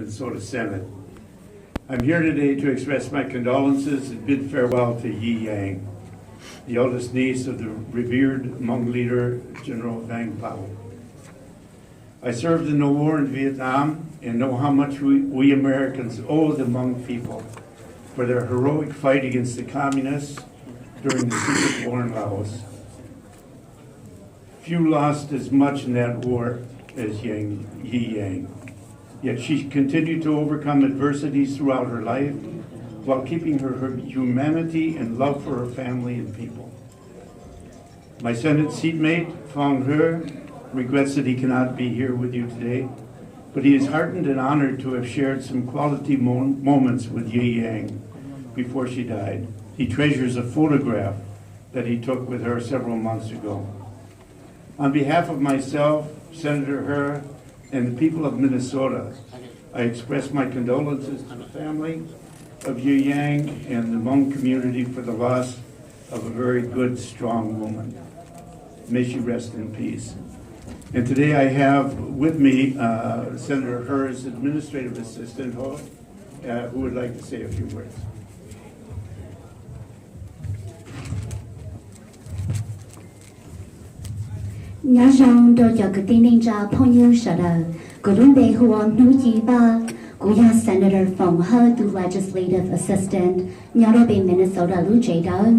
Minnesota Senate. I'm here today to express my condolences and bid farewell to Yi Yang, the eldest niece of the revered Hmong leader, General Vang Pao. I served in the war in Vietnam and know how much we, we Americans owe the Hmong people for their heroic fight against the communists during the Secret War in Laos. Few lost as much in that war as Yang, Yi Yang. Yet she continued to overcome adversities throughout her life while keeping her, her humanity and love for her family and people. My Senate seatmate, Fang He, regrets that he cannot be here with you today, but he is heartened and honored to have shared some quality mo- moments with Yi Yang before she died. He treasures a photograph that he took with her several months ago. On behalf of myself, Senator He, and the people of Minnesota, I express my condolences to the family of Yi Yang and the Hmong community for the loss of a very good, strong woman. May she rest in peace. And today I have with me uh, Senator He's administrative assistant, Ho, uh, who would like to say a few words. Nyob zoo rau cov kwv tij neej tsa phooj ywg sawv daws, kuv lub npe hu ua Hnub Ci Vaj, kuv yog Senator Foom Hawj tus legislative assistant nyob rau pem Minnesota lub tsev dawb.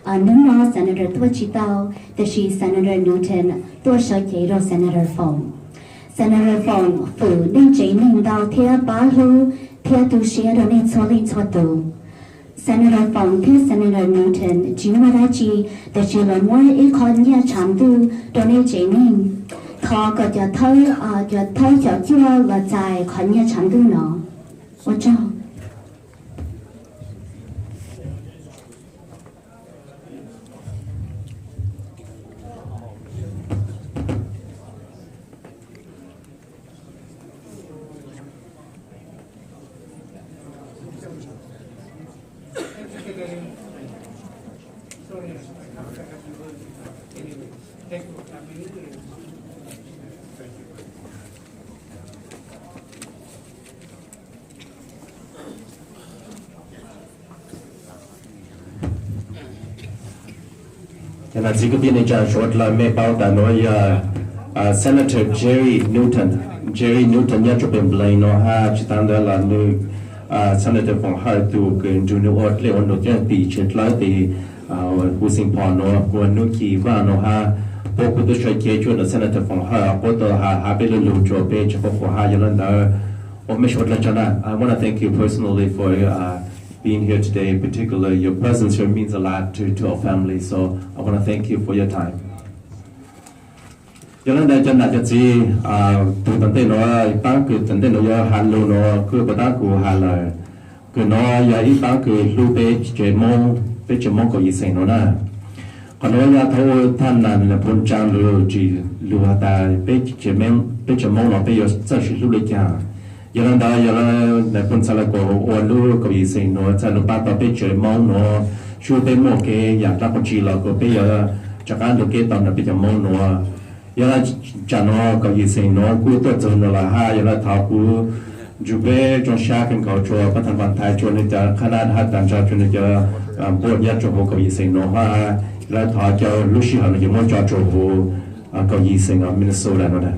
Hnub no Senator tuaj tsis tau, tiam sis Senator Newton tuaj sawv cev rau Senator Foom. Senator Foom fwm nej tsev neeg ntau thiab pab hlub thiab tu siab rau nej txhua leej txhua tus. Senator Foom thiab Senator Newton tsis muaj dab tsi, tiam sis lawv muab ib qho nyiaj tshav ntuj rau nej tsev neeg. Thov kom cov thawj, cov thawj cov cuaj los txais qhov nyiaj tshav ntuj no. Ua tsaug. Cov nam txiv kwv tij neej tsa suav dlawg mej paub tas nuav yog Senator Jerry Newton. Jerry Newton nyob rua pem Blaine nuav hab tsis tas ntawd los nwg Senator Foom Hawj tug kws nrug nwg ua dlej ua num coj pim tseg dlawb tim huv Saint Paul nuav, ua Hnub Ci Vaj nuav hab puab kuj tub sawv cev cuag num Senator Foom Hawj puab tau has peb lu lug rua peb tsev puab puam hab yog le ntawd ua mej suav dlawg tsaug na. I want to thank you personally for being here today. In particular, your presence here means a lot to, to our family. So I want to thank you for your time. Yog le ntawd cov nam cov txiv, tug tom ntej nuav, paab kws tom ntej nuav yuav has lug nuav kuj puas tab kuv has lawm. Kws nuav yog ib paab kws hlub peb tsev Moob, peb tsev Moob kaum yim xeem nuav na. Qhov nuav yog thaum ub thaj nam Nais Phoo tsaa lug tsim lug has tas peb tsev Moob nuav peb yuav txawj sib hlub le caag. Yog le ntawd yog le Nais Phoo txhad le kuas ua lub kaum yim xeem nuav txhad lug paab tau peb tsev Moob nuav, tsi peb muaj kev yaam dlaab qhov tsi los kuas peb yuav rov qaab nrug kev tau ntawm peb cov Moob nuav. Yog le tsam nuav kaum yim xeem nuav kuj tuaj txug nuav lawm hab yog le thov kuv nrug peb zoo sab kawg nkaus rua paab thaaj vaam thaiv rua nwg cov qhab nab hab taag nrho rua nwg cov npuaj nyob rua huv kaum yim xeem nuav hab yog le thov cov lub sij hawm nuav yuav muab tso rua huv kaum yim xeem Minnesota nuav na.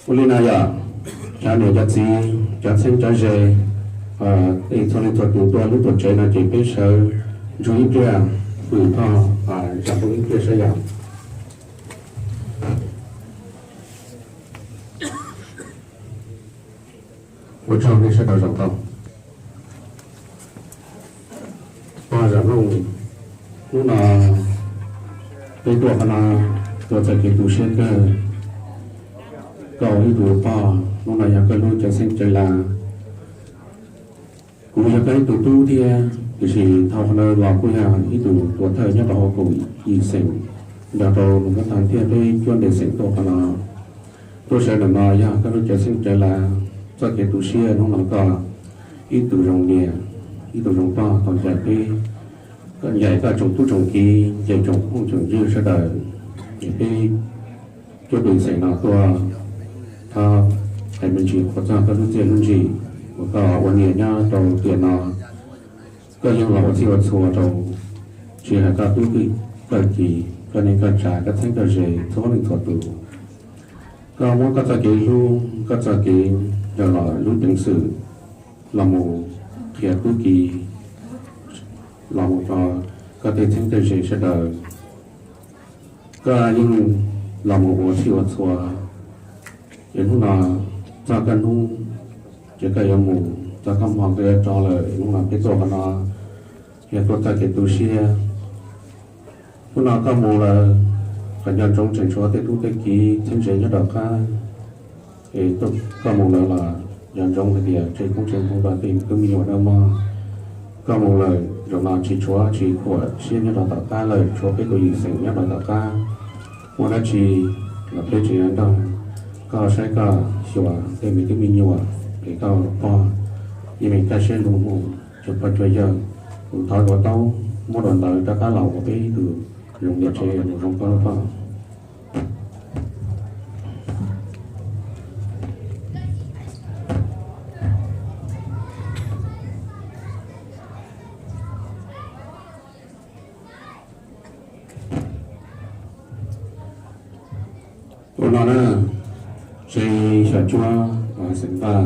Ua li no yog cov niam cov txiv, cov txheeb cov ze, txhua leej txhua tus tuaj lub tuam tsev no ces peb sawv ntsug ib pliag, fwm txog zam lub ib pliag saib yog. Ua tsaug nej sawv daws zoo nkauj. Hnub no peb tuaj qhov no, tuaj txoj kev tu siab kawg. Koj ua ib tug pog, hnub no yog koj lub cawv xeeb cawv lav. Kuv yog koj ib tug tub thiab, tiam sis dhau qhov no los kuj yog ib tug tuam thawj nyob rau hauv kaum yim xeem, nrog rau Luas Nkauj Thas thiab peb cuab nte xeem tuaj qhov no. Tuaj sawv ntawm no yog koj lub cawv xeeb cawv lav, txoj kev tu siab hnub no koj ib tug zoo niam, ib tug zoo pog tau ncaim peb, koj ncaim koj tsoom tub tsoom kiv, ncaim tsoom phooj tsoom ywg sawv daws, es peb cuab pem xeem no tuaj thov hais me ntsis qhuas txog koj lub txiaj lub ntsig uas koj ua niam nyob rau tiam no. Koj yeej los ua txhij ua txhua rau, tsis hais koj tub koj kiv, koj neej koj tsav, koj txheeb koj ze, txhua leej txhua tus. Koj muab koj txoj kev hlub, koj txoj kev nrog los lub peev xwm los mus qhia tub kiv, los mus rau koj tej txheeb tej ze sawv daws. Koj yeej los mus ua txhij ua txhua, es hnub no txog koj hnub, ces koj yuav mus, txog koj hmo koj yuav rov lawm. Hnub no peb tuaj qhov no yog tuaj txoj kev tu siab. Hnub no koj mus lawm, qhov nco ntsoov tseem tshuav tej tub tej kiv txheeb ze nyob rau qab. Es koj mus lawm los nco ntsoov hais tias tsev koob tsev hmoov rau tej tub me nyuam nawb mog. Koj mus lawm zaum no tsis tshuav tsis khuam siab nyob rau tom qab lawm, tshuav peb kaum yim xeem nyob rau tom qab. Muaj dab tsi los peb tseem yuav nrog koj saib koj xyuas tej me tub me nyuam, es koj pog yeej meem kaj siab lug mus cuag pog cuag yawg, mus thov dua taub muab dua ntawv rov qab los ua peb ib tug zoo niam tsev zoo pog lub pog. Ua no na, tsev xyom cuab xeem Vaj,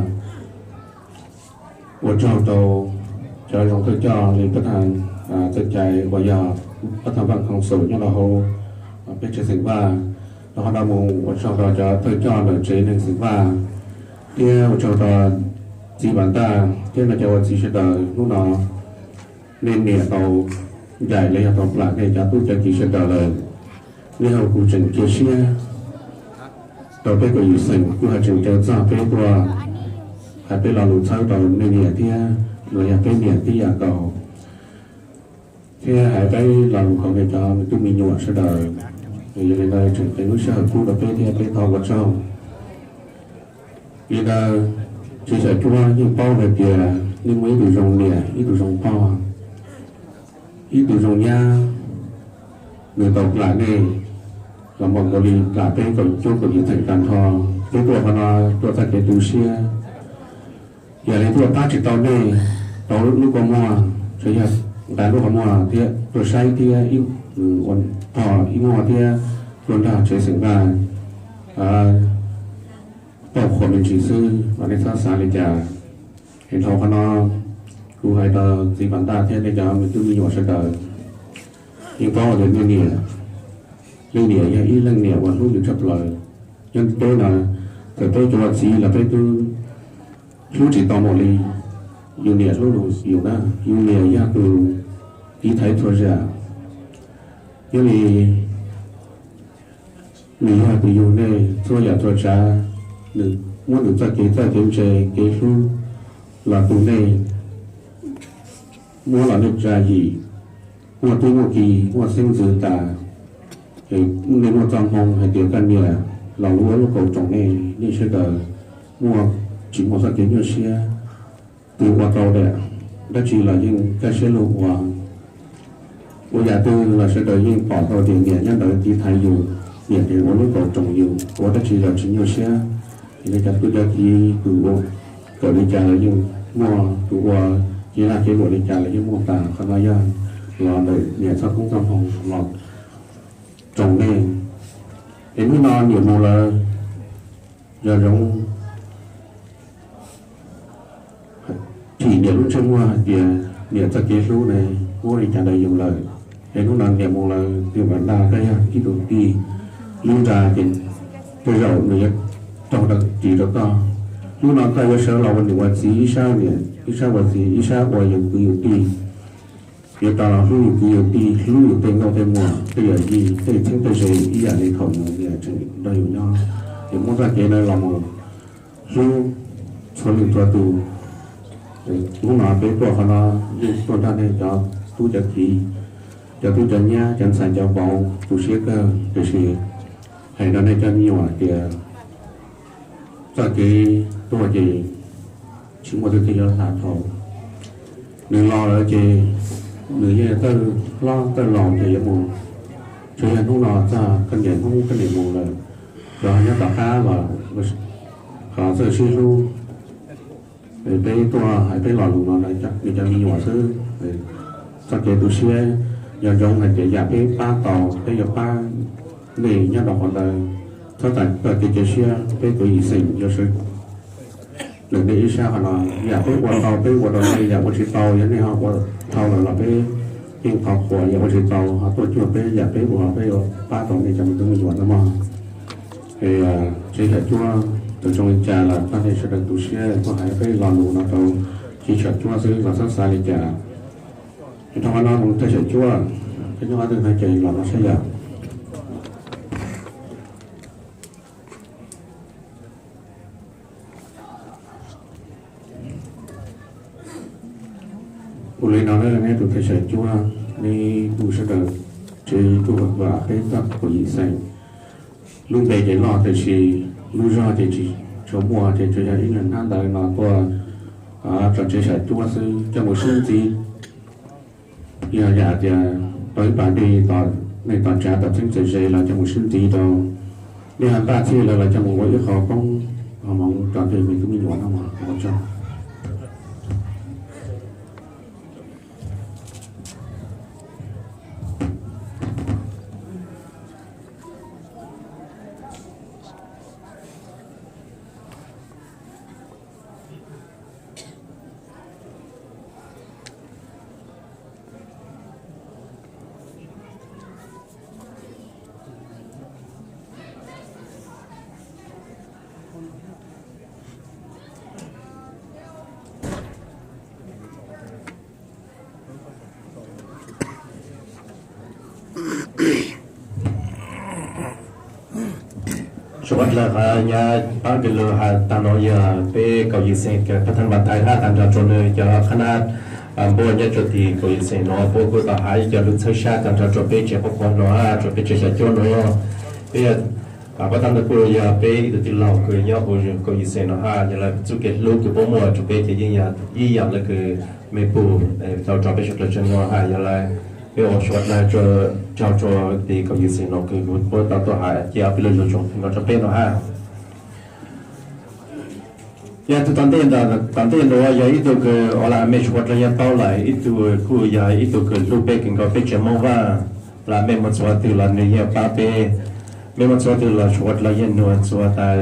ua tsaug rau cov zoo thawj coj li pab thaj, txoj cai uas yog pab thaj Vaj Khoo Xum nyob rau hauv peb tsev xeem Vaj. Rau qhov no mus ua tsaug rau cov thawj coj ntawm tsev neeg xeem Vaj, thiab ua tsaug rau txiv Vam Ntaj thiab nej cov ua txiv sawv daws. Hnub no nej niam tau ncaim los yog tau plam nej cov tub cov kiv sawv daws lawm, nej ho kuj tseem cia siab rau peb kaum yim xeem, kuj ho tseem caw txog peb tuaj hais peb lo lus txhawb rau nej niam thiab los yog peb niam tib yam nkaus, thiab hais peb lo lus rau nej cov me tub me nyuam sawv daws. Yog li ntawd tseem ceev lub sij hawm kub rau peb thiab peb thov ua tsaug. Li ntawd, tsev xyom cuab yeej paub hais tias nej muaj ib tug zoo niam ib tug zoo pog, ib tug zoo nyab, nws tau plam nej los mus nkaus li plam peb kaum cuab kaum yim xeem tag nrho. Peb tuaj qhov no tuaj txoj kev tu siab. Yog li tuaj pab tsis tau nej rau lub kua muag, tsuas yog nqa lub qhov muag thiab tuaj saib thiab ua pog ib muag thiab tuaj nrog tsev xeem Vaj pauj qhuas me ntsis xwb, mas nej txhob xav li cas. Es dhau qhov no, kuv hais rau txiv Vam Ntaj thiab nej cov me tub me nyuam sawv daws, yeej paub tias nej niam, leej niam yog ib leej niam uas hlub yus tshaj plaws. Nyob peb no, txawm peb cov ua txiv los peb twb hlub tsis tau mus li yus niam hlub yus na. Yus niam yog tus tiv thaiv txhua yam. Yog li nws yog tus yug nej txhua yam txhua tsav, nws muab nws txoj kev txawj kev ntse kev hlub los tu nej, muab los nej tsa yim, muaj tub muaj ki muaj xeeb ntxwv tas, nej muaj txoj hmoo hais tias koj niam los ua lub kaus roos nej, nej sawv daws muaj, tsis muaj txoj kev nyuaj siab. Tus ua tau tias dab tsi los yeej kaj siab lug ua. Ua yam twg los sawv daws yeej pom tau tias niam nyob ntawd tiv thaiv yus, niam tseem ua lub kaus roos yus, ua dab tsi los tsis nyuaj siab. Ces nej cov tub cov kiv tus ua kawm li cas los yeej muaj, tus ua cev lag cev luam li cas los yeej muaj tas. Qhov no yog los ntawm niam txoj koob txoj hmoo los roos nej. Es hnub no niam mus lawm, yog zoo phim niam lub ntsej muag hais tias niam txoj kev hlub ne muab li cas rau yus lawm. Es hnub no niam mus lawm, tus Vam Ntaj koj yog ib tug tij lub nra ces tej zaum nws yuav raug ris rau koj. Hnub no koj yuav sawv los ua niam ua txiv, ib sab niam ib sab ua txiv, ib sab ua yus kwv yus tij. yuav rov los hlub yus kwv yus tij, hlub yus tej nkauj tej muam, tej yawm yij, tej txheeb tej ze ib yam li thaum yus niam tseem nrog yus nyob. Ces muab txoj kev no los mus hlub txhua leej txhua tus. Hnub no peb tuaj qhov no yeej tuaj nrog nej cov tub cov kiv, cov tub cov nyab, cov ntxhais cov vauv tu siab kawg, tiam sis hais rau nej cov me nyuam tias txoj kev tuag ces tsis muaj leej twg yuav hla dhau. Nws los lawm ces nws yeej tawj hlob tawj laus ces yuav mus, tsuas yog hnub no txog koj niam hnub koj niam mus lawm, los nyob tom qab los qhov txawj sib hlub. Peb tuaj hais peb lo lus no rau nej cov me nyuam xwb. Txoj kev tu siab yog zoo hais tias yam peb pab tau peb yuav pab nej nyob rau qhov ntawd. Txhob tas txoj kev cia siab, peb kwv yim xeem yuav sawv lawm nej ib sab qhov no. Yam peb ua tau peb ua rau nej, yam ua tsis tau yog nej ho ua dhau lawm los peb yeej thov qhuas, yam ua tsis tau ho tuaj cuag peb, yam peb ua peb yuav pab tau nej cov me tub me nyuam no mog. Es tsev xyom cuab txawm zoo li cas los thov nej sawv daws tu siab, tuaj hais peb lo lus no rau tsev xyom cuab xwb los txhob xav li cas. Es rau qhov no mus thaj xyom cuab, peb nyob qhov twg no ces los no saib yom. Ua li no na neb tus thaj xyom cuab, neb kuj sawv daws, tsev kuj vam peb txoj kaum yim xeem. Lub npe ces loj tiam sis lub zog ces tsis tshua muaj, ces tsuas yog ib niag hnab ntawv no tuaj tso tsev xyom cuab xwb, coj mus sib ntxiv. Yog yam tias tau ib pas dej tom neej tom tsav tom txheeb txheem ze los coj mus sib ntxiv rau, nej ho npaj txhij lawm los coj mus ua ib qho koob ho hmoov rau tej me tub me nyuam no ua tsaug. Suav dlawg qhov nyab pab kws lug has tag no yog peb kaum yim xeem kws pab thaj npas thaiv hab tag nrho rua nwg cov qhab nab npuaj nyob rua tim kaum yim xeem no puab kuj tau has ib co lug txhawb sab tag nrho rua peb tsev qhuab qhuas no hab rua peb tsev xyom cuab no. Peb pab thaj npas kuj yog peb ib tug tij laug kws nyob huv kaum yim xeem no hab yog lawv txuj kev hlub kws puab muaj rua peb ces yeej yog ib yam le kws mej pum tau rua peb suav dlawg tsawg no hab yog lawv peb ua suav dlawg tsaug rua tim kaum yim xeem no kws puab tau tuaj has cia peb lug lug zoo no rua peb no hab. Yog tug tom ntej, tom ntej nuav yog ib tug kws ua le mej suav dlawg yeej paub lawm, ib tug kuj yog ib tug kws hlub peb kws nkaus peb tsev Moob Vaj, le mej moog txug qhov twg los nwg yeej pab peb. Mej moog txug qhov twg los suav dlawg yeej nug txug tas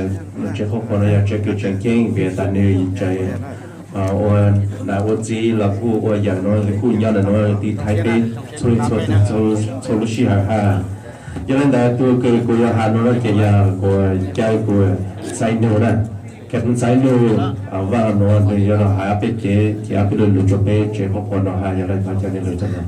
tsev qhuab qhuas no yog tsev kws tseem ceeb vim tas nwg tseem ua nam ua txiv los kuj ua yawm nuav kuj nyob ntawm nuav tiv thaiv peb txhua leej txhua tug txhua lub sij hawm hab. Yog le ntawd tug kws kuv yuav has nuav no ces yog kuv caw kuv xaiv nug na, Captain xaiv nug Vaj nuav nwg yuav los has peb kev thiab peb lug lug rua peb tsev qhuab qhuas no hab yog le thov caw nwg lug txug no.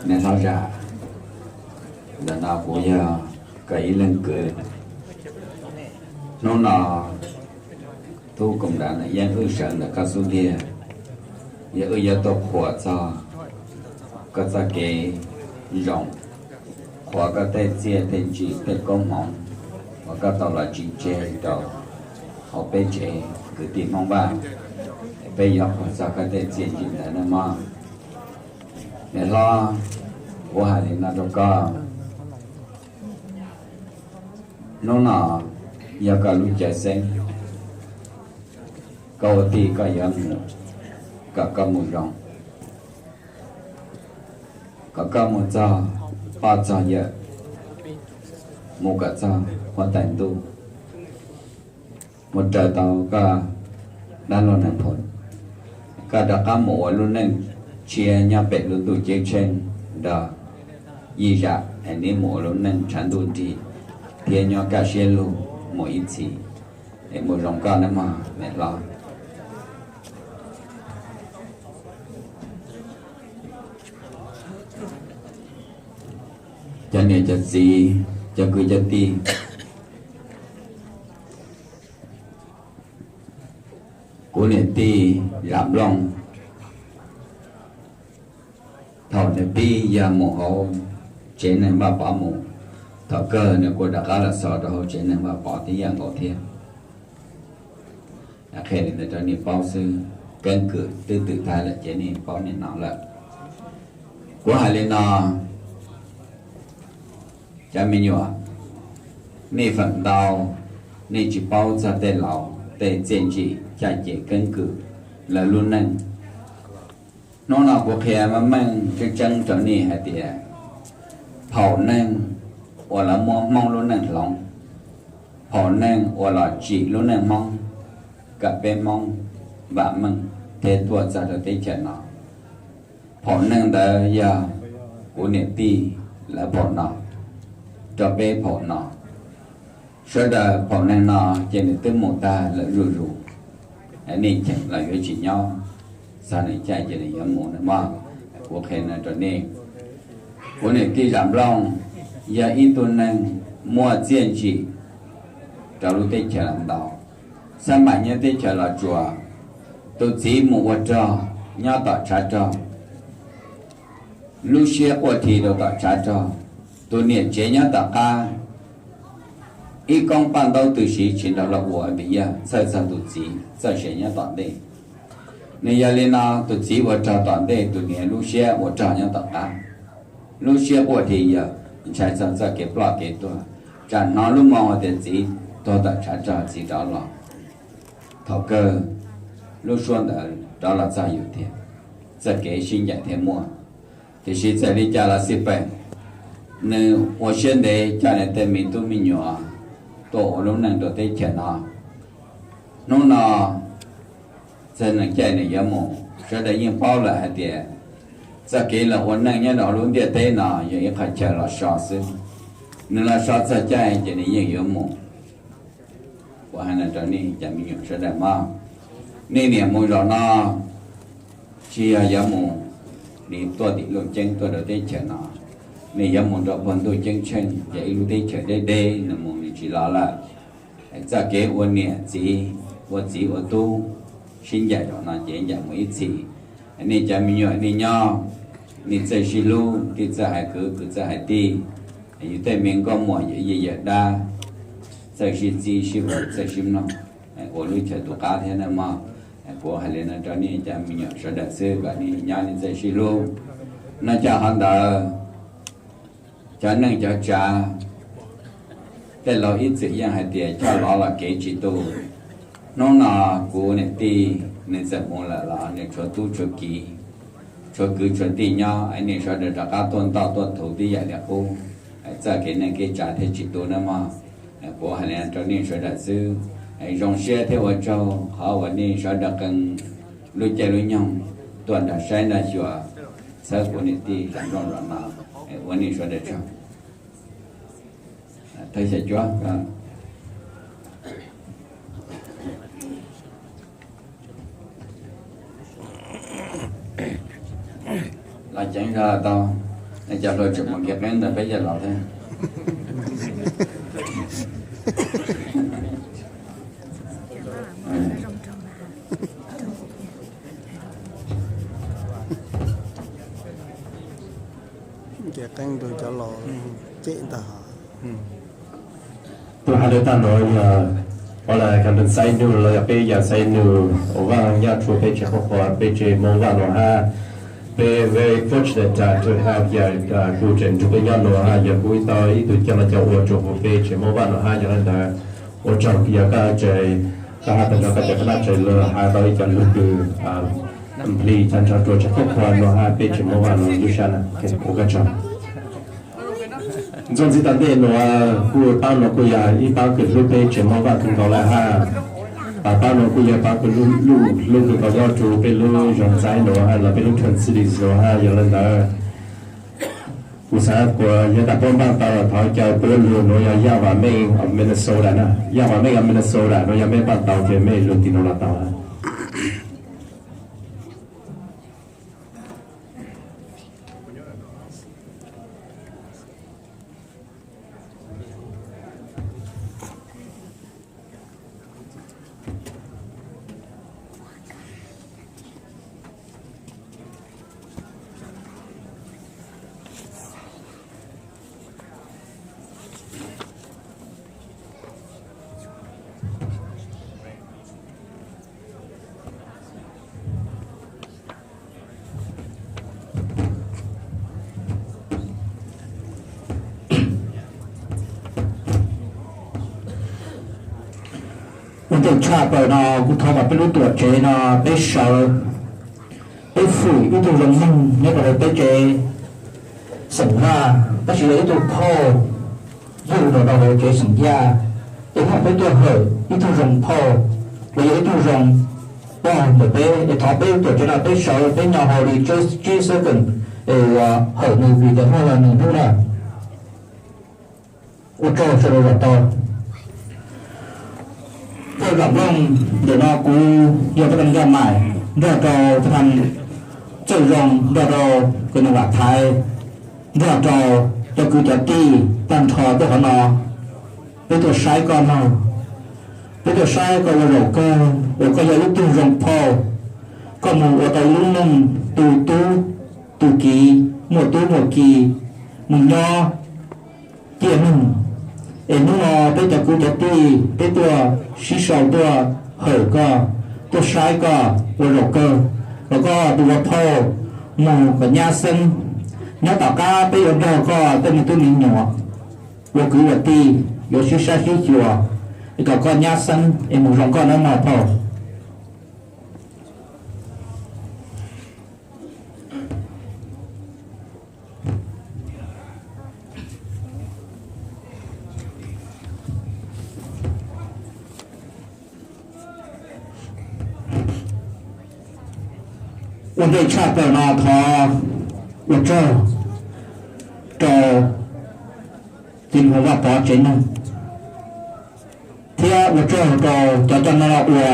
Niam hlob Zam, ntawm no kuv yog koj ib leeg kwv. Hnub no tub koom nrad yeej wb sawv ntawm koj xub ntiag, yog wb yuav tuaj qhuas txog koj txoj kev zoo, qhuas koj tej txiaj tej ntsim tej koob hmoov uas koj tau los tsim tseg rau hauv peb tsev kwv tij Hmoob Vaj. Peb yuav qhuas txog koj tej txiaj ntsim ntawd nawb mog. Niam hlob, kuv hais li no rau koj, hnub no yog koj lub cawv xeeb, koj ua tij koj yuav mus, kom koj mus zoo, kom koj mus txog poj txog yawm, mus kom txog huab tais ntuj. Mus raws tau koj dab laug Nees Phoo, koj rov qab mus ua lub neej tshiab nyob pem lub ntuj ceeb tsheej nrog Yij Zam, es neb mus ua lub neej tshav ntuj nrig thiab nyob kaj siab lug mus ib txhis. Es mus zoo koj nawb mog me hlob. Cov niam cov txiv, cov kwv cov tij, kuv niam tij Zam Nplooj, thaum nws pib yog mus hauv tsev neeg Vaj Pov mus, thaum kawg nws kuj rov qab los xaus rau hauv tsev neeg Vaj Pov tib yam nkaus thiab. Qhia li ntawd rau nej paub xwb, keeb kwm twb twm tag lawm ces nej paub nej hnov lawm. Kuv hais li no, cov me nyuam, nej feem ntau nej tsis paub txog tej laus tej txiaj ntsim caj ces keeb kwm lawv lub neej. Hnub no kuv qhia meej meej tseeb tseeb rau nej hais tias, phaum neeg uas lawv muab Hmoob lub neej hloov, phaum neeg uas los tsim lub neej Hmoob, kom peb Hmoob vam meej thiab tuaj txog rau teb chaws no. Phaum neeg ntawd yog kuv niam tij lawv phaum no, rau peb phaum no. Sawv daws phaum neeg no ces nws twb mus tag lawm zuj zus, nej cheem los yuav tsis nyob, txog nws caij ces nws yuav mus no mog. Kuv qhia no rau nej, kuv niam tij Zam Nplooj yog ib tug neeg muaj txiaj ntsim rau lub teb chaws los ntau, xab maim nyob teb chaws Los Tsuas, tus txiv mus ua rog nyob tom tshav rog, lub siab quaj dhi rau tom tshav rog, tus niam tsev nyob tom qab, ib koob paj ntaub tw siv tsis nrog luag ua vim yog txhawj txog tus txiv txoj sia nyob tom ntej. Nws yog li no, tus txiv ua rog tom ntej, tus niam lub siab ua rog nyob tom qab, lub siab quaj dhi yawg ntshai txog txoj kev ploj kev tuag, tsam hnov lub moo hais tias txiv tuag tom tshav rog txiv rov los. Thaum kawg lub suab ntawd rov los txog yus thiab, txoj kev sib ncaim thiaj muaj. Tiam sis txawm li cas los xij peem, nws ua siab ntev coj nws tej me tub me nyuam tuaj ua lub neej rau teb chaws no. Hnub no txog nws caij nws yuav mus, sawv daws yeej paub lawm hais tias txoj kev los ua neej nyob rau lub ntiaj teb no yog ib qho chaw los so xwb. Nws los so txog caij ces nws yeej yuav mus. Kuv hais no rau nej cov me nyuam sawv daws mog, nej niam mus zaum no tsis yog yuav mus li tuaj tim Looj Ceeb tuaj rau teb chaws no, nej yuav mus rau pem ntuj ceeb tsheej, yog ib lub teb chaws deb deb, nws mus nws tsis los lawm. Txoj kev ua niam txiv, ua txiv ua tub, sib ncaim zaum no ces ncaim mus ib txhis. Nej cov me nyuam nej nyob, nej txawj sib hlub, tij txawj hais kwv, kwv txawj hais tij, yus tej me nkauj muam yawm yij yawm dab, txawj sib txib sib hu, txawj sib mloog, ua lub chaw tus qab thiab nawb mog. Kuv hais li no rau nej cov me nyuam sawv daws xwb kom nej nyob nej txawj sib hlub. No cov hov ntawd, cov neej cov tsav, tej laus ib txwm yeej hais tias choj lov los kev tsis tu. Hnub no kuv niam tij nws txawm mus lawm los nws tshuav tub tshuav kiv, tshuav kwv tshuav tij nyob, nej sawv daws rov qab tuaj ntoj tuaj thuv tib yam li qub, txoj kev neej kev tsav thiaj tsis tu nawb mog. Kuv hais li no rau nej sawv daws xwb, zoo siab thiab ua tsaug qhov uas nej sawv daws qee lub caij lub nyoog tuaj nrog saib nrog xyuas txhawb kuv niam tij Zam Nplooj zaum no, ua nej sawv daws tsaug. Thawj Xya Cuab, los ceev zog tau, cov hluas tseem mus nkiag qeeb ntawd peb cov laus thiab. Nkiag qeeb rau cov laus cem ntag. Tus hais lawv tag nrho yog, qhov lawv compensate nws los yog peb yam xaiv nws ua Vaj Yaj Tshuaj peb tsev qhuab qhuas peb tsev Hmoob Vaj no hab. Peb very fortunate to have yam kuj tseem nrug peb nyob no hab, yog kuj ib tau ib tug coj los coj ua rua huv peb tsev Hmoob Vaj no hab. Yog le ntawd ua tsaug yog koj tseem, koj hab tag nrho koj cov kab nab tseem lug has tau ib co lug kws nplig tag nrho rua tsev qhuab qhuas no hab peb tsev Hmoob Vaj no lub sab na. Ua koj tsaug. Ntxuaj ntxiv tom ntej nuav kuj paab nuav kuj yog ib paab kws hlub peb tsev Hmoob Vaj kawg nkaus le hab. Pab no kuj yog pab kuv lub, lub kws tau nyob rua peb lub zog ntxaib nuav hab los peb lub Twin Cities nuav hab. Yog le ntawd kuv xaav kuas yog tas puab npaj tau los thov caw puab lug nuav yog Yaj Vam Meej of Minnesota na. Yaj Vam Meej of Minnesota nuav yog mej npaj tau ces mej lug tim nuav los tau. Ua ntej tshaj plaws no kuv thov kom peb lub tuam tsev no peb sawv, peb fwm ib tug zoo neeg nyob rau hauv peb tsev xeem Vaj, tab sis yog ib tug phauj yug los rau hauv tsev xeem Yaj, es hnub no peb tuaj hawm ib tug zoo phauj los yog ib tug zoo pog ntawm peb, es thov peb lub tuam tsev no peb sawv peb nyo hauv li tsib second es hawm nws vim tias hnub no yog nws hnub na. Ua tsaug sawv daws zaum tau. Thawj zaum nplooj ntawm no kuv yog Paj Thaj Yaj Maim nrog rau Paj Thaj Txawj Zoo nrog rau Kws Neeg Vam Thaiv nrog rau cov kwv cov tij tag nrho tuaj hauv no. Peb tuaj saib koj mog, peb tuaj saib koj ua zaum kawg uas koj yog ib tug zoo phauj, koj mus ua tau lub neej tu tub tu kiv, muaj tub muaj ki, mus nyob ciaj neeg. Es hnub no peb cov kwv cov tij peb tuaj sib sau tuaj hawm koj, tuaj saib koj ua zaum kawg, kom koj tus ua phauj mus kom nyab xeeb. Nyob tom qab peb yuav nrog koj tej me tub me nyuam ua kwv ua tij yuav sib sab sib xyuas, es kom koj nyab xeeb es mus zoo nkauj nawb mog phauj. Ua ntej tshaj plaws no thov ua tsaug rau txiv Nais Phoo Vaj Pov tsev neeg, thiab ua tsaug rau cov coj noj ua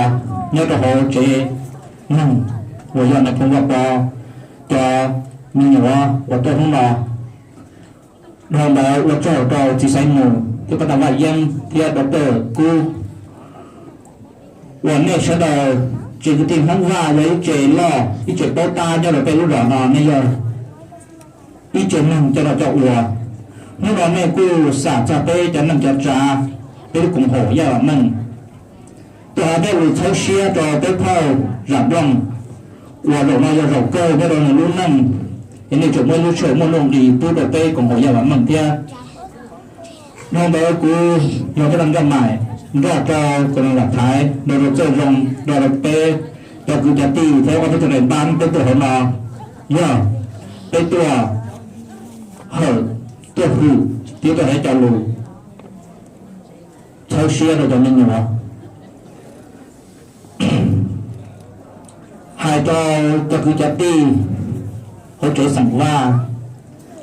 nyob rau hauv tsev neeg uas yog Nais Phoo Vaj Pov cov me nyuam uas tuaj hnub no. Dhau ntawd ua tsaug rau txiv Xaiv Mus thiab Pab Tag Vaj Yeeb thiab Doctor Kub uas nej sawv daws tsev kwv tij Hmoob Vaj yog ib tsev loj ib tsev paub tab nyob rau peb lub zos no, nej yog ib tsev neeg coj noj coj ua. Hnub no nej kuj xam txog peb cov neej cov tsav, peb lub koom haum Yaj Vam Meej. Tuaj hov peb lug txhawb siab rau peb phauj Zam Nplooj uas zaum no yog zaum kawg nyob rau nws lub neej, es nej tseem muaj ib lub tshawj muaj nuj nqis pub rau peb koom haum Yaj Vam Meej thiab. Dhau ntawd kuv yog Paj Thaj Yaj Maim nrog rau Kws Neeg Vam Thaiv nrog rau Txawj Zoo nrog rau peb cov kwv cov tij thiab ob peb tug daim npab peb tuaj hauv no yog peb tuaj hawm, tuaj hwm thiab tuaj hais cov lus txhawb siab rau cov me nyuam. Hais rau cov kwv cov tij hauv tsev xeem Vaj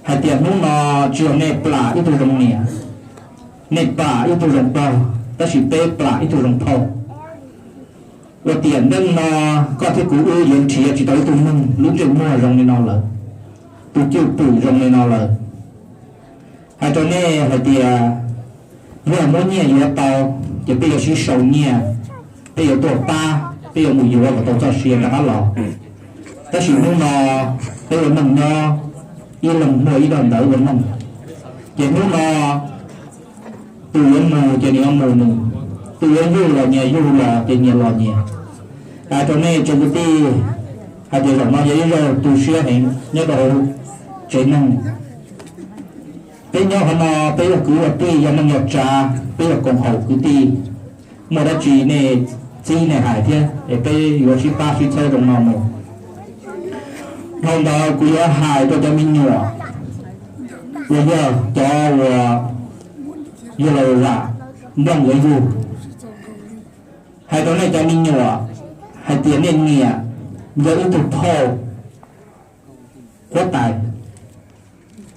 hais tias hnub no tsis yog nej plam ib tug zoo niam, nej plam ib tug zoo pog, tab sis peb plam ib tug zoo phauj. Ua tiam neej no koj thiab kuv wb yuav nrhiav tsis tau ib tug neeg lub ntsej muag zoo li no lawm, tus cwj pwm zoo li no lawm. Hais rau nej hais tias yog muab nyiaj yuav tau ces peb yuav sib sau nyiaj, peb yuav tuaj pab, peb yuav mus yuav kom tau txoj sia rov qab los. Tab sis hnub no peb ua neej nyob ib leeg muaj ib daim ntawv ua neej, ces hnub no tus yuav mus ces nws yuav mus nws, tus yuav yug los nyias yug los ces nyias los nyias. Hais rau nej tsoom kwv tij hais tias zaum no yog ib zaug tu siab heev nyob rau hauv tsev neeg. Peb nyob qhov no peb yog kwv yog tij, yog neej yog tsav, peb yog koom haum kwv tij. Muaj dab tsi nej txib nej hais thiab es peb yuav sib pab sib txhawb zoo no mus. Dhau ntawd kuv yuav hais rau cov me nyuam uas yog cov uas yog los zam nplooj yuav yug. Hais rau nej cov me nyuam hais tias nej niam yog ib tug phauj huab tais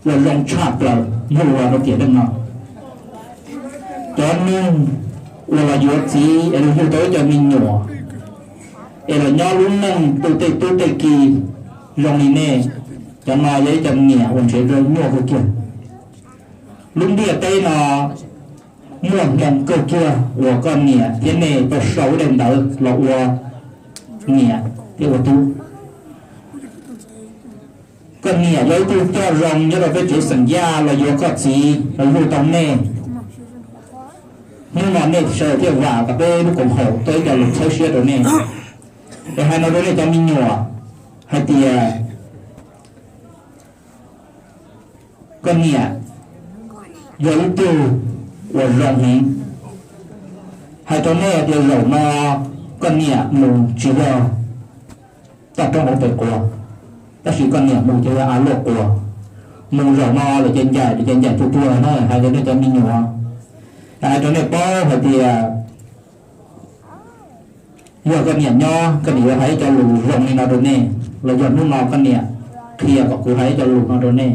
uas zoo tshaj plaws muaj ua rau tiam neej no. Cov neeg uas los yuav txiv es los yug tau ib cov me nyuam es los nyob lub neej tu tej tub tej ki zoo li nej, cov no yog ib cov niam uas ntshe zoo nyuaj kawg kiag. Lub ntiaj teb no muaj hmoo kawg kiag uas koj niam thiab nej tau sau ib daim ntawv los ua niam thiab ua tub. Koj niam yog ib tug coj zoo nyob rau peb tsev xeem Yaj los yuav koj txiv los yug tau nej. Hnub no nej sawv daws thiaj vam kom peb lub koom haum tuaj ib co lus txhawb siab rau nej. Es hais no rau nej cov me nyuam hais tias koj niam yog ib tug uas zoo heev. Hais rau nej tias zaum no koj niam mus tsis yog toj roob hauv pes quas, tab sis koj niam mus ces yog av luaj quas. Mus zaum no lawm ces ncaim, ces ncaim tuag tuag na. Hais rau nej cov me nyuam, hais rau nej paub hais tias yog koj niam nyob, koj niam yuav hais ib co lus zoo li no rau nej, los yog hnub no koj niam qhia kom kuv hais ib co lus no rau nej.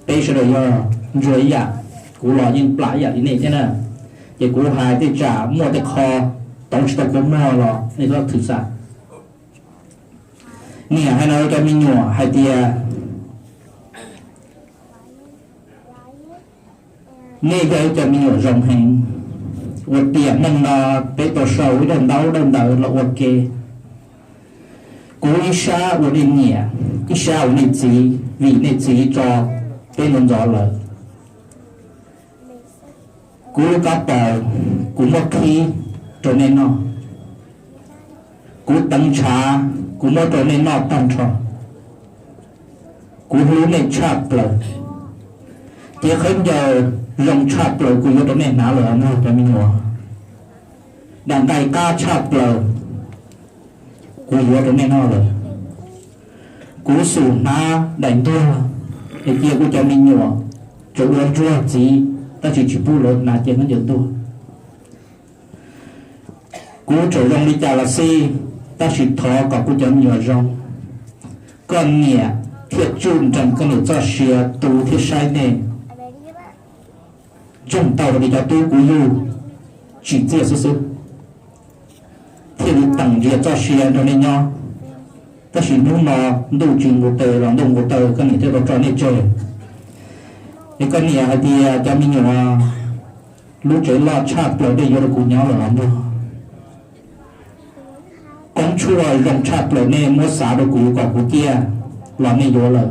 Peb sawv daws yog ntsuag ib yam, kuv los yeej plam ib yam li nej thiab na. Ces kuv hais tej tsam muaj tej qho tau tsis tau kua muag los nej txhob thwm xam. Niam hais no rau cov me nyuam hais tias nej yog ib cov me nyuam zoo heev, ua tiam neej no peb tau sau ib daim ntaub daim ntawv los ua ke. Kuv ib sab ua nej niam, ib sab ua nej txiv, vim nej txiv tso peb ntxov ntxov lawm. Kuv lub kab paus, kuv muab qhib rau nej noj. Kuv teev ntshav, kuv muab rau nej noj tag nrho. Kuv hlub nej tshaj plaws. Cev khaub ncaws zoo tshaj plaws kuv yuav rau nej hnav lawm os mog cov me nyuam. Daim nqaij qab tshaj plaws kuv yuav rau nej noj lawm. Kuv xub hnav daim ntuag es cia kuv cov me nyuam tsuas ua ntsuag txiv, tab sis tsis pub lawv hnav cev khaub ncaws ntuag. Kuv txawm zoo li cas los xij, tab sis thov kom kuv cov me nyuam zoo. Koj niam thiaj tsuj nrees koj niam txoj sia tu thiab saib nej, ntsoog tau tias cov tub kuv yug tsim txiaj xwb xwb, thiaj li teem ntsia txoj sia nrog nej nyob. Tab sis hnub no ntuj tsis nqus tes los ntuj nqus taw, koj niam thiaj tau tso nej tseg. Es koj niam hais tias cov me nyuam, lub tsev loj tshaj plaws nej yuav rau kuv nyob lawm os mog. Qoob tshuaj zoo tshaj plaws nej muab xav rau kuv kom kuv ciaj los nej yuav lawm.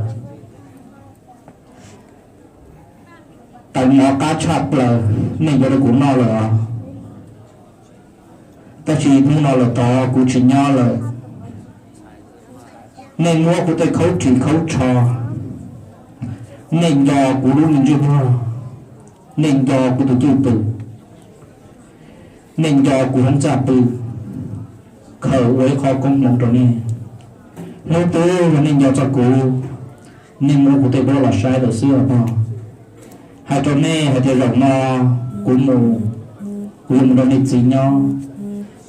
Tawv mov qab tshaj plaws nej yuav rau kuv noj lawm os. Tab sis hnub no lawm tod kuv tsis nyob lawm. Nej muab kuv tej khaub ris khaub tsho, nej nco kuv lub me ntsej muag, nej nco kuv tus cwj pwm, nej nco kuv hoob txaj pw, khaws ua ib qho koob hmoov rau nej. Hnub twg yog nej nco txog kuv, nej muab kuv tej duab los saib lawm xwb os mog. Hais rau nej hais tias zaum no kuv mus, kuv yuav mus nrog nej txiv nyob.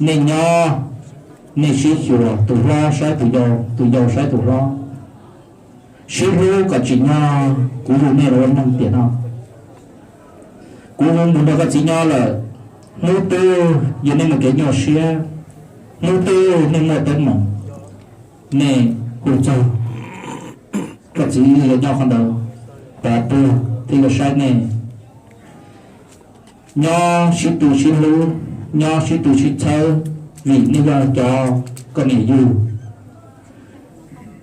Nej nyob, nej sib xyuas, tus hlob saib tus yau, tus yau saib tus hlob. Sib hlub kom tsim nyog kuv yug nej los ua neeg tiam no. Kuv mus nrog koj txiv nyob lawm, hnub twg yog nej muaj kev nyuaj siab, hnub twg nej muaj teeb meem, nej hu txog, koj txiv yuav nyob qhov ntawd, pov puag thiab yuav saib nej. Nyob sib tu sib hlub, nyob sib tu sib txhawb, vim nej yog cov koj niam yug.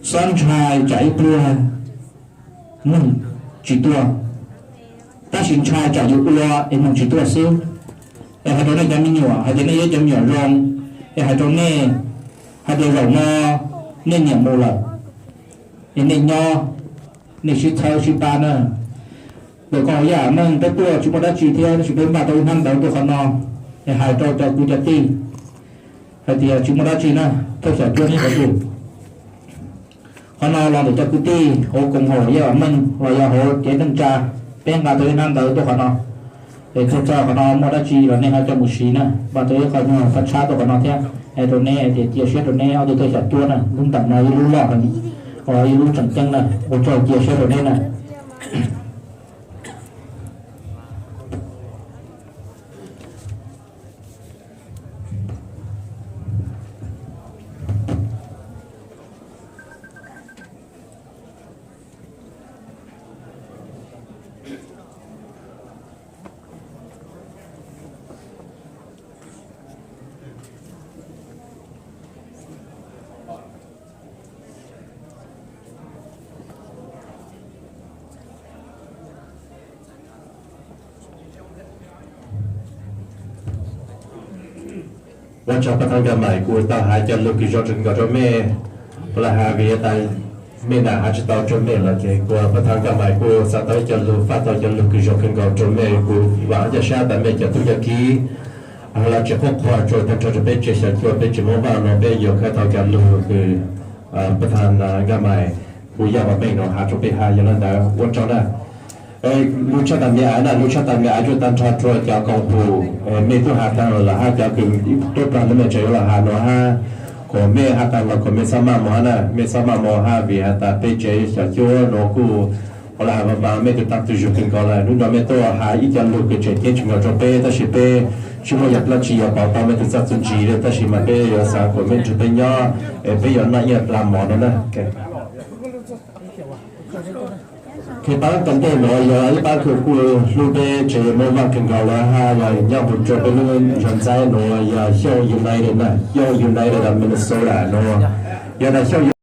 Xob ntshai tsam ib pliag neeg tsis tuaj, tab sis ntshai tsam yus ua es neeg tsis tuaj xwb. Es hais rau nej cov me nyuam hais tias nej yog cov me nyuam zoo, es hais rau nej hais tias zaum no nej niam mus lawm, es nej nyob, nej sib txhawb sib pab na. Ntawm koj Yaj Meej peb tuaj tsis muaj dab tsi thiab, tab sis peb npaj tau ib hnab ntawv tuaj qhov no, es hais rau cov kwv cov tij hais tias tsis muaj dab tsi na, thawj xyom cuab neb qhov twg. Qhov no los ntawm cov kwv tij hauv koom haum Yaj Meej los yog hauv kev neej tsa, peb nqa tau ib hnab ntawv tuaj qhov no. Es tuaj txog qhov no muaj dab tsi los nej ho coj mus siv na. Npaj tau ib qho nyuag phab tshab tuaj qhov no thiab, hais rau neb hais tias cia siab rau neb ob tug tuaj xyom cuab na, lub nteem no ib lub loj heev, ib lub tseem ceeb na, ua tsaug cia siab rau neb na. Ua tsaug pab thawj Nkaj Maim, kuv tau hais cov lus kws zoo kawg nkaus rau mej. Kuv lam has vim tas mej nam hais tsis tau rau mej los ces kuv pab thawj Nkaj Maim kuj xa tau ib co lus, faj tau cov lus kws zoo kawg nkaus rau mej, kuv vam cov sab tas mej cov tub cov kiv los tsis qhuab qhuas rau tag nrho rau peb tsev xyom cuab, peb tsev Moob Vaj no peb yuav khaws tau cov lus kws pab thawj Nkaj Maim kuv yog mas mej no has rau peb hab yog le ntawd ua tsaug na. Lus tshaj tawm me ais na, lus tshaj tawm me ais tsuas tag nrho rau cov koom haum, mej tub has tag lawm hab cov kws tub plag no mej tseem yuav los has no hab, kom mej has tag los kom mej txhob maj mob na, mej txhob maj mob hab vim has tas peb tsev xyom cuab no kuj ua le has mas mej tus tag tus zug kawg nkaus lawm. Hnub no mej tuaj has ib co lug kws tseem ceeb tshaj nkaus rau peb, tab sis peb tsis muaj yam dlaab tsi yuav pauv tau mej tus txaj txuj ntsis li, tab sis mas peb yuav xav kom mej nrug peb nyob, peb yuav noj ib yam plag mov no na. Pab tom ntej nuav yog ib pab kws kuj hlub peb tsev Moob Vaj kawg nkaus lawm hab, yog nyob puv rua peb lub zog ntxaib nuav yog Xyooj United na, Xyooj United of Minnesota nuav, yog tas Xyooj